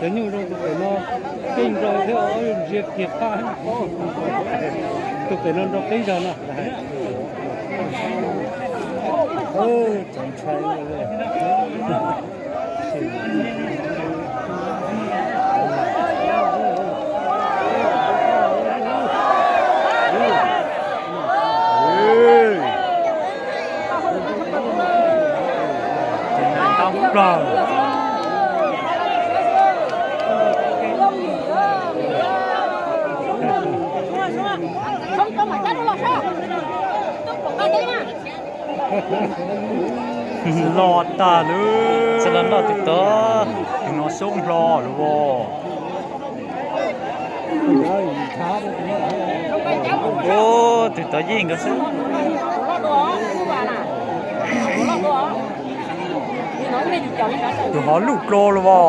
Cov nyuj zoo tus pem no qeeb zog thiab, ntsia kiag qab. Tus pem no nrau qeeb zog no. Txaus ntshai. Tau plaws. Los tag lawm. Txawm los noj twb tod, tus no xoob hlo lawm os. Ub, twb tod yeej nkawd xwb. Tus hov luj dlo los as.